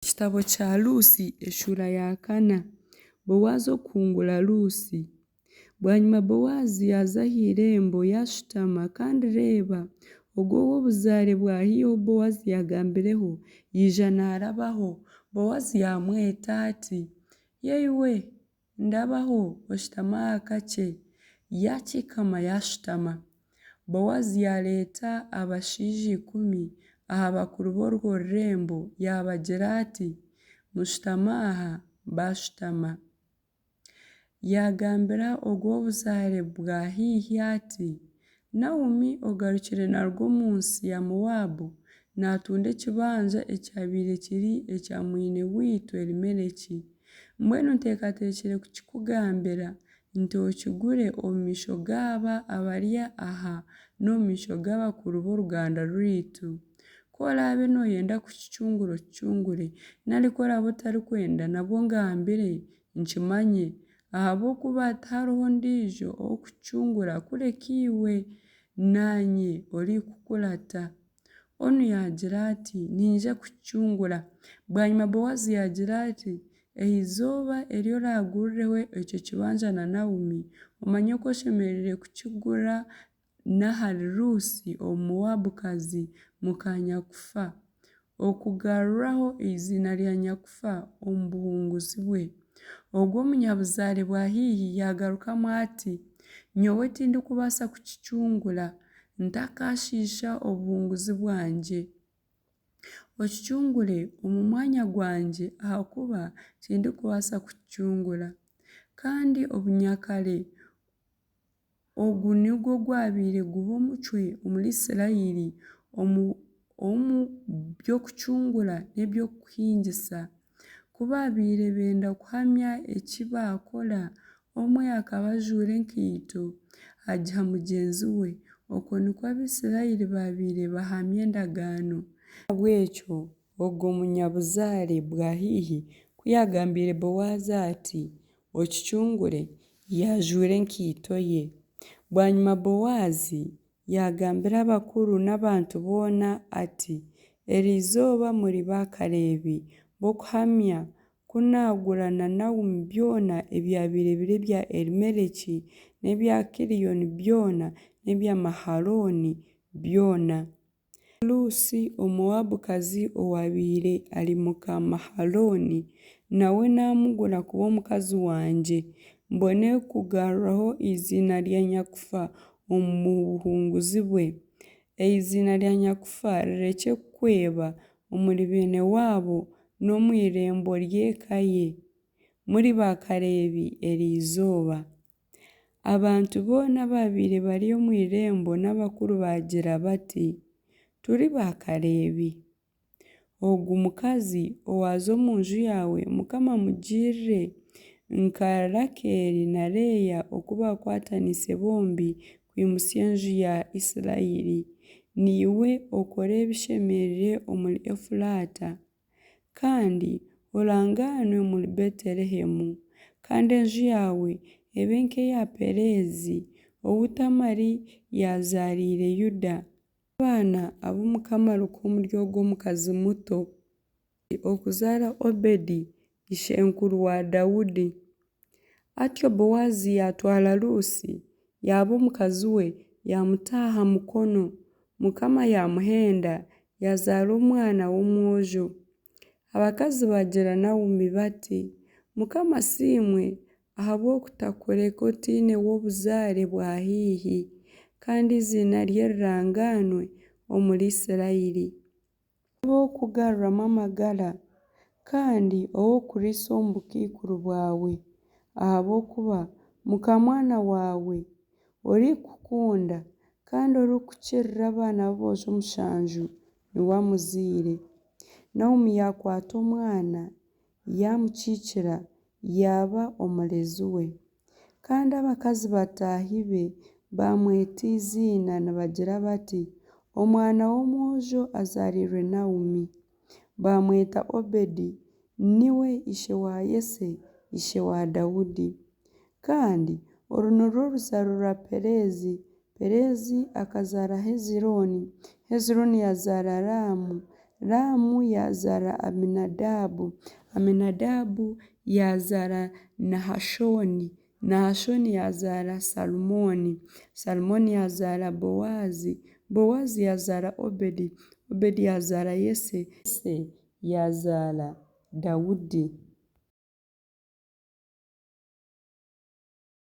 Ekitabo kya Ruusi eshuura ya kana. Boazi okuhungura Ruusi. Bwanyima Boazi yaaza aha irembo, yaashutama, kandi reeba, ogwo ow'obuzaare bwa haihi ou Boazi yaagambireho, yaija naarabaho. Boazi yaamweta ati, Yeiwe, ndabaho, oshutame aha kakye. Yaakiikama, yaashutama. Boazi yaareeta abashaija ikumi aha bakuru b'orwo rurembo, yaabagira ati, Mushutame aha. Baashutama. Yaagambira ogwo w'obuzaare bwa haihi ati, Naomi ogarukire naaruga omu nsi ya Moabu, naatunda ekibanja ekyabaire kiri ekya mwine waitu Elimeleki. Mbwenu nteekateekire kukikugambira nti okigure omu maisho g'aba abari aha n'omu maisho g'abakuru b'oruganda rwaitu. Ku oraabe nooyenda kukicungura okicungure, nari ku oraabe otarikwenda nabwo ongambire, nkimanye, ahabw'okuba tihariho ondiijo ow'okukicungura kureka iwe, naanye orikukurata. Onu yaagira ati, Niinyija kukicungura. Bwanyima Boazi yaagira ati, Eizooba eri oraagurireho ekyo kibanja na Naomi, omanye ku oshemereire kukigura n'ahari Ruusi Omumoabukazi muka nyakufa, okugaruraho eiziina rya nyakufa omu buhunguzi bwe. Ogwo munyabuzaare bwa haihi yaagarukamu ati, Nyowe tindikubaasa kukicungura, ntakaashiisha obuhunguzi bwangye. Okicungure omu mwanya gwangye, ahakuba tindikubaasa kukicungura. Kandi obunyakare ogu nigwo gwabaire guba omucwe omuri Israeli omu by'okucungura n'eby'okuhingisa. Ku baabaire benda kuhamya eki baakora, omwe akaba ajuura enkaito, agiha mugyenzi we. Okwo nikwo Abaisraeli baabaire bahamya endagaano. N'ahabw'ekyo ogwo munyabuzaare bwa haihi ku yaagambiire Boazi ati, Okicungure, yaajuura enkaito ye. Bwanyima Boazi yaagambira abakuru n'abantu boona ati, Eri izooba muri baakareebi b'okuhamya ku naagura na Naomi byona ebyabaire biri ebya Elimeleki n'ebya Kilioni byona n'ebya Mahalooni byona. Ruusi Omoabukazi owaabaire ari muka Mahalooni, nawe naamugura kuba omukazi wangye, mbone kugaruraho eiziina rya nyakufa omu buhunguzi bwe. Eiziina rya nyakufa rirekye kweba omuri beene waabo n'omu irembo ry'eka ye. Muri baakareebi eri izooba. Abantu boona abaabaire bari omu irembo n'abakuru baagira bati, Turi baakareebi! Ogu mukazi owaaza omu nju yaawe Mukama amugirire nka Rakeeli na Leeya oku baakwataniise bombi kwimutsya enju ya Isiraeli. Naiwe okore ebishemeire omuri Efuraata, kandi orangaanwe omuri Beetelehemu. Kandi enju yaawe ebe nk'eya Pereezi, ou Tamari yaazaariire Yuda. N'abaana abu Mukama arikuha omuri ogwo mukazi muto. Okuzaara Obedi ishenkuru wa Daudi. Atyo Boazi yaatwara Ruusi, yaaba omukazi we, yaamuta aha mukono. Mukama yaamuhenda, yaazaara omwana w'omwojo. Abakazi baagira Naomi bati, Mukama asiimwe ahabw'okutakureka otaine w'obuzaare bwa haihi, kandi eiziina rye rirangaanwe omuri Israeli. Abe ow'okukugaruramu amagara, kandi ow'okukuriisa omu bukaikuru bwawe, ahabw'okuba mukaamwana waawe, orikukukunda, kandi orikukukirira abaana b'aboojo mushanju, niwe amuzaire. Naomi yaakwata omwana, yaamukiikira, yaaba omurezi we. Kandi abakazi bataahi be baamweta eiziina nibagira bati, Omwana w'omwojo azaariirwe Naomi. Baamweta Obedi, niwe ishe wa Yese, ishe wa Daudi. Kandi oru nirwo ruzaaro rwa Pereezi, Pereezi akazaara Hezirooni, Hezirooni yaazaara Raamu, Raamu yaazaara Aminadaabu, Aminadaabu yaazaara Nahashooni, Nahashooni yaazaara Salumooni, Salumooni yaazaara Boazi, Boazi yaazaara Obedi, Obedi yaazaara Yese, Yese yaazaara Daudi.